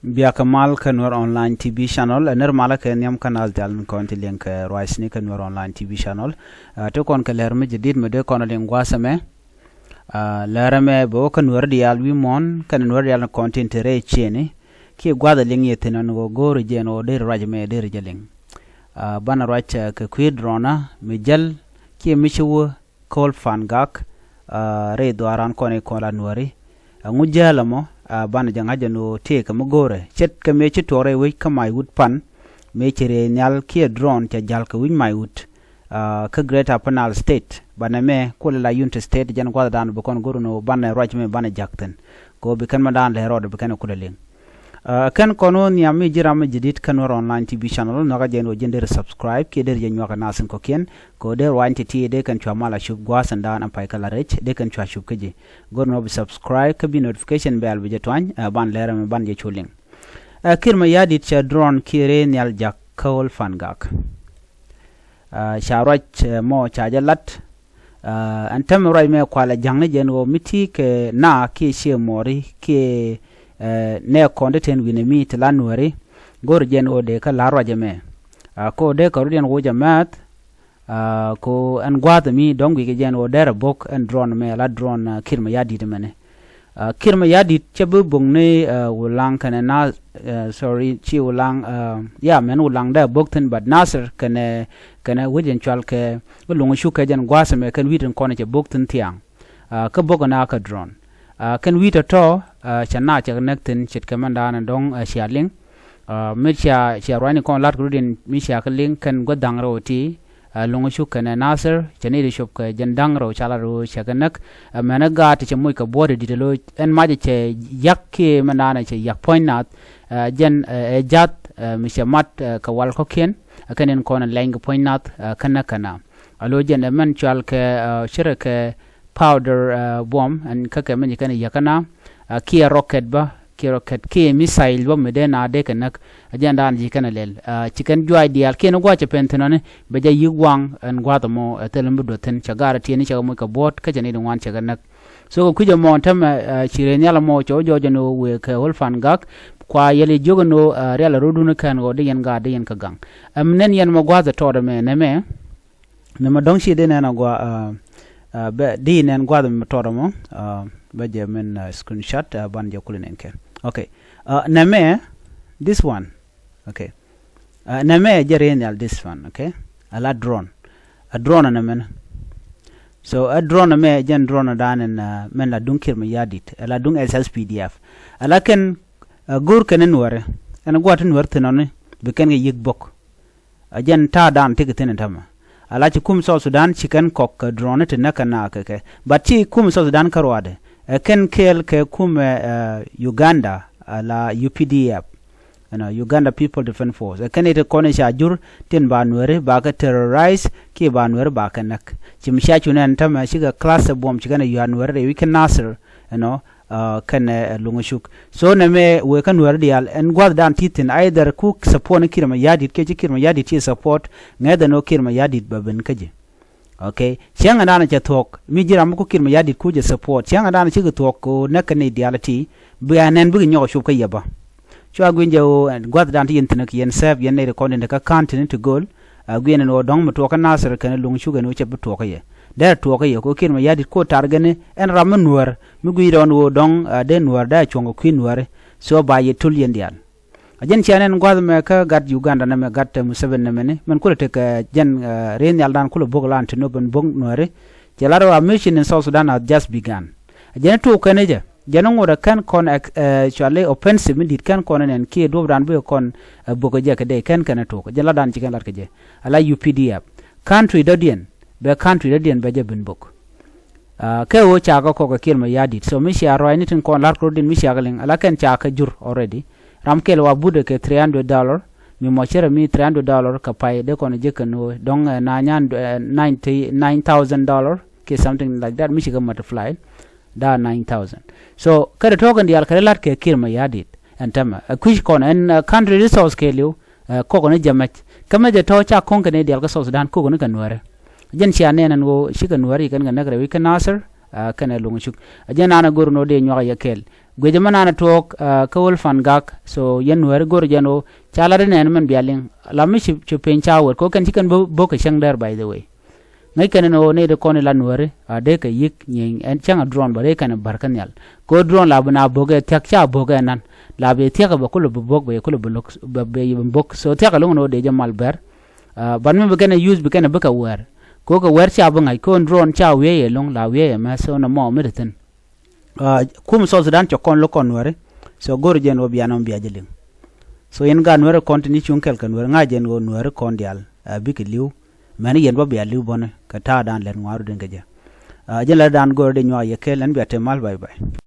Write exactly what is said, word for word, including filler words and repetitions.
Biakä mal kä Nuer Online T V channel, ɛ nir malä kɛ nhiam kä nath dial kɔn ti liŋ kɛ ruacni kä Nuer Online T V channel. Ɛ, ti kɔn kɛ lɛr mi jadid mi dee kɔn liŋ gua̱a̱th ɛmɛ. Ɛ, lɛr ɛmɛ bɛ wä kä Nuer dial wi̱i̱ muɔ̱ɔ̱n kɛnɛ Nuer dial kɔn tin te rɛy ciëni. Kiɛ gua̱a̱th ɛ liŋ yɛ thi̱n ɛn ɣöö go̱o̱ri jɛ ɛn ɣöö deri ruac ɛmɛ deri jɛ liŋ. Ɛ, banɛ ruac, ɛ, kɛ kui̱ drɔnä mi jäl kiɛ mi ci wä Col Van Gak, ɛ, rɛy dhuaaran kɔn i̱ kɔn la Nuääri. Ɛŋu jäl ɛmɔ, ɛ, banɛ jɛ ŋa̱c ɛn ɣöö tëëkɛ mi go̱o̱rɛ ce̱tkɛ mëë ci tuɔɔk rɛy wec kä Maiwut pan mëë ci rɛy nhial kiɛ drone cɛ ja̱l kɛ wi̱c Maiwut, ɛ, kä Greater Upper Nile State. Banɛ mɛ kulɛ la Unity State jɛn gua̱thdan bi kɔn go̱r ɛn ɣöö banɛ ruac mɛ banɛ ja̱k thi̱n. Kɛ ɣöö bi kɛn mɛ daan lɛ rɔɔdɛ bi kɛn ɛ kulɛ liŋ. Ɛ, kɛn kɔn wä nhiam mi ji̱ ram mi jadid kä Nuer Online T V channel, nhɔakä jɛ ɛn ɣöö ji̱n deri subscribe kiɛ deri jɛ nyuak ɛ nath in kɔ̱kiɛn. Kɛ ɣöö dee ruaacni ti̱ti̱ dee kɛn cua mal a cup gua̱a̱th ɛn daan ɛn pay kä la rɛc dee kɛn cua cup kä ji̱. Go̱r nɔ bi subscribe kä bi notification bell bi jɛ tuany, ɛ, ban lɛr ɛmɛ ban jɛ cu liŋ. Ɛ, Kiir Mayardit cɛ drone kiɛ rɛy nhial ja̱k Col Van Gak. Ɛ, ca ruac, ɛ, mɔ ca jɛ lat. Ɛ, ɛn täämɛ ruac mɛ kualɛ ja̱ŋni jɛ ɛn ɣöö mi ti kɛ na kiɛ ciɛ muɔɔri kiɛ, ɛ, nɛ kɔn ti ten wi̱nɛ mi ti la Nuääri. Go̱r jɛ ɛn ɣöö dee kä la̱r ruac ɛmɛ. Ɛ, ko dee kɛ rut yɛn woc ɛ mɛth. Ɛ, ko ɛn gua̱a̱th ɛmi dɔ̱ŋ guic kɛ jɛ ɛn ɣöö derɛ bo̱k ɛn drone mɛ la drone, ɛ, Kiir Mayardit ɛmɛnɛ. Ɛ, Kiir Mayardit cɛ bi bo̱k ni, ɛ, Wulaŋ kɛnɛ na, ɛ, sorry, ci Wulaŋ, ɛ, ya mɛn Wulaŋ dee bo̱k thi̱n, but Nasir kɛnɛ, kɛnɛ wec ɛn cual kɛ Luŋ Cuk kɛ jɛn gua̱a̱th ɛmɛ kɛn wi̱i̱t ɛn kɔn cɛ bo̱k thi̱n thiaŋ. Ɛ, kä bo̱k ɛn a kä drone. Ɛ, kɛn wi̱i̱t tɔ̱tɔ̱, ɛ, cɛ na cɛ näk thi̱n ce̱tkɛ mɛn daanɛ dɔ̱ŋ, ɛ, cia liŋ. Ɛ, mi cia, cia ruacni kɔn la̱t kɛ rut in mi cia kä liŋ kɛn gua̱th da̱ŋ rɛw ti. Ɛ, Luŋ Cuk kɛnɛ Nasir cɛ ni di cop kɛ jɛn da̱ŋ rɛw ca lat rɛw cɛ kɛ näk. Ɛ, mɛn ɛ gaat ti cɛ moc kɛ buɔ̱ɔ̱t ɛ di̱t ɛ lo̱c ɛn mac cɛ yak kiɛ mɛn daanɛ cɛ yak puɔ̱ny nath. Ɛ, jɛn, ɛ, ɛ ja̱th, ɛ, mi cɛ mat, ɛ, kɛ wal kɔ̱kiɛn. Ɛ, kɛn in kɔn ɛ lɛny kɛ puɔ̱ny nath, ɛ, kä näk kɛn a. A lo̱c jɛn ɛ mɛn cual kɛ, ɛ, cirɛ kɛ powder, ɛ, buɔ̱m ɛn kä kɛ mɛn ci kɛn ɛ yak kɛn a. Ɛ, kiɛ rocket bä kiɛ rocket kiɛ missile bä mi dee na dee kɛ näk. Ɛ jɛn daan ji̱ kɛn ɛ lɛl. Ɛ, ci kɛn juaac diaal kiɛ ni gua̱a̱c cɛ pɛn thi̱n ɔni bɛ jɛ yi̱k waŋ ɛn gua̱a̱th ɛmɔ, ɛ, thil mi bi duɔth thi̱n cɛ gaar ɛ tiɛni cɛ kɛ moc kɛ buɔ̱ɔ̱t kä cɛ ni di ŋuan cɛ kɛ näk. So kɛ kui̱c ɛmɔ ɛn täämɛ, ɛ, ci rɛy nhial ɛmɔ cɛ wä jɔɔc ɛn ɣöö wëë kɛ Col Van Gak kua yɛl i̱ jiök ɛn ɣöö, ɛ, rial ɛ rotdun kɛn ɣöö di yɛn gaat di yɛn kɛ gaŋ. Ɛm nɛn yɛn mɛ gua̱a̱th ɛ tɔɔt ɛmɛ nɛmɛ. Nɛmɛ dɔ̱ŋ ci dee nɛn a gua, ɛ, ɛ, bɛ di nɛn gua̱a̱th ɛmɛ tɔɔt ɛmɔ, ɛ, bɛ jɛ min, ɛ, screenshot, ɛ, ban jɛ kuli nɛn kɛn. Okay. Ɛ, nɛmɛ, this one. Okay. Ɛ, nɛmɛ jɛ rɛy nhial this one, okay. Ɛ la drone. Ɛ drone nɛmɛ ni. So ɛ drone mɛ jɛn drone dan ɛn, ɛ, mɛn la duŋ Kiir Mayardit. Ɛ la duŋ S S P D F. Ɛ la kɛn, ɛ, go̱o̱r kɛn ni Nuäri. Ɛn gua̱a̱th ti Nuäri thi̱n ɔni bi kɛn kɛ yi̱k bo̱k. Ɛ jɛn ta̱a̱ dan ti kɛ thi̱n ɛn täämɛ. Ɛ la ci kum South Sudan ci kɛn kɔk kɛ drone ti näk kɛ na kɛ kɛ. But ci kum South Sudan kä ruaadɛ. Ɛ kɛn kɛɛl kɛ kum, ɛ, ɛ, Uganda, ɛ la U P D F. Ɛnɔ, Uganda People Defense Force. Ɛ kɛn i̱ ti kɔn i̱ ca jur tin ba Nuäri ba kɛ terrorize kiɛ ba Nuäri ba kɛ näk. Ci mi cia cu nɛn täämɛ cikɛ class ɛ buɔ̱m ci kɛn ɛ yua̱a̱ Nuäri rɛy wi̱c kä Nasir, ɛnɔ, ɛ, kɛnɛ, ɛ, Luŋ Cuk. So nɛmɛ wëë kä Nuäri diaal ɛn gua̱a̱th dan ti thi̱n either ku support ni Kiir Mayardit kiɛ ci Kiir Mayardit ci support ŋɛth ɛn ɣöö Kiir Mayardit bɛ ben kä ji̱. Okay. Cäŋ ɛn daanɛ cɛ thuɔ̱k mi ji̱ ram mi ku Kiir Mayardit ku jɛ support. Cäŋ ɛn daanɛ cikɛ thuɔ̱k kɛ ɣöö näk kɛ nɛy diaal ɛ ti. Bia nɛn bikɛ nyɔk ɛ cop kä yɛ bä. Cua gui̱ny jɛ ɣöö gua̱th dan ti yɛn thi̱n kɛ yɛn sɛp yɛn nɛy ti kɔn tin te kä ka̱n tin ti gööl. A gui̱n ɛn ɣöö dɔ̱ŋ mi tuɔɔk kä Nasir kɛnɛ Luŋ Cuk ɛn ɣöö cɛ bi tuɔɔk kä yɛ. Derɛ tuɔɔk kä yɛ kɛ ɣöö Kiir Mayardit ku tar gɛn ni ɛn ram mi Nuäär mi gui̱c rɔɔn ɣöö dɔ̱ŋ, a, dee Nuäär dee a cuɔ̱ŋ kɛ kui̱ Nuääri. So ba yɛ tul yɛn diaal. A jɛn cia nɛn gua̱th mɛ kä gat Uganda nɛmɛ gat, ɛ, Museveni nɛmɛ ni mɛn kulɛ tekɛ, ɛ, jɛn, ɛ, rɛy nhial dan kulɛ bo̱k lan ti nop ɛn bo̱k Nuääri. Cɛ lar ɣöö a mission in South Sudan has just begun. A jɛn tok kɛn jɛ jɛn ŋot ɛ kɛn kɔn, ɛ, ɛ, cuali offensive mi di̱t kɛn kɔn nɛn kiɛ duɔ̱p dan bikɛ kɔn, ɛ, bo̱k kɛ jɛ kɛ dee kɛn kɛn tok jɛn lat dan ci kɛn lat kɛ jɛ. A la U P D F country dɔ̱diɛn bɛ country dɔ̱diɛn bɛ jɛ ben bo̱k. A, kɛ ɣöö ca kɛ kɔk kɛ Kiir Mayardit. So mi cia ruaacni tin kɔn la̱r kɛ rɔ̱diɛn mi cia kɛ liŋ a la kɛn ca kɛ jur already. Ram kɛl wa but kɛ three hundred dollar. Mi mɔ cärɛ mi three hundred dollar kɛ pay dee kɔn jek kɛ no̱o̱ dɔ̱ŋ, ɛ, na nyan, ɛ, ninety, nine thousand dollar kiɛ something like that mi ci kɛ multiply. Da nine thousand. So kä dee tɔ̱ kɛn diaal kɛ dee la̱t kɛ Kiir Mayardit. Ɛn täämɛ ɛ kui̱c kɔn ɛn, ɛ, country resource kɛɛliw. Ɛ, kɔk ni jɛ mɛc kä mɛ jɛ tɔ̱ ca ko̱ŋ kɛ ni diaal kä South Sudan kɔk ni kɛ Nuääri. Jɛn cia nɛn ɛn ɣöö cikɛ Nuääri kɛn kɛ näk rɛy wi̱c kä Nasir, Kɛnɛ luŋ cuk a jɛn nanɛ gor ni wä dee nyuak a yɛ kɛl guic mɛ nanɛ tuɔɔk. Kä wä fan gak so yɛn nuɛri gor jɛn wä ca lat inɛn mɛn bia liŋ la mi ci piny ca wet kɛ wä kɛn ci kɛn bok kɛ cäŋ dɛr by the way. Ŋäc kɛn ni wä ni di kɔn ila nuɛri a dee kɛ yik nyieny ɛn cäŋ a drone ba dee kɛn bär kä nhial kɛ wä drone la bi na bok ɛ thiak ca bok ɛ nan la bi thiak bɛ kulɛ bi bok bɛ kulɛ bi lok bɛ bɛ bok so thiak a luŋ ni wä dee jɛ mal bɛr. Ban mi bi kɛn ɛ use bi kɛn ɛ bi kɛ wɛr kɛ wä kɛ wɛr ca bi ŋa̱c kɛ wä drone ca wiee yɛ luŋ la wiee yɛ mɛ so nɛ mɔ mi di thin. Kum South Sudan cɛ kɔn lo̱k kɔn nuɛri. So go̱r jɛn ɣöö bia nɔm bia jɛ liŋ. So yɛn gaat nuɛri kɔn tin ci cuŋ kɛl kɛ nuɛri ŋa̱c jɛn ɣöö nuɛri kɔn diaal bikɛ li̱w. Mɛni yɛn bä bia li̱w bäni kɛ ta̱a̱ dan lɛt ŋuaru den kɛ jɛ. Jɛn lɛt dan go̱r di nyuak yɛ kɛl ɛn bia te mal bye bye.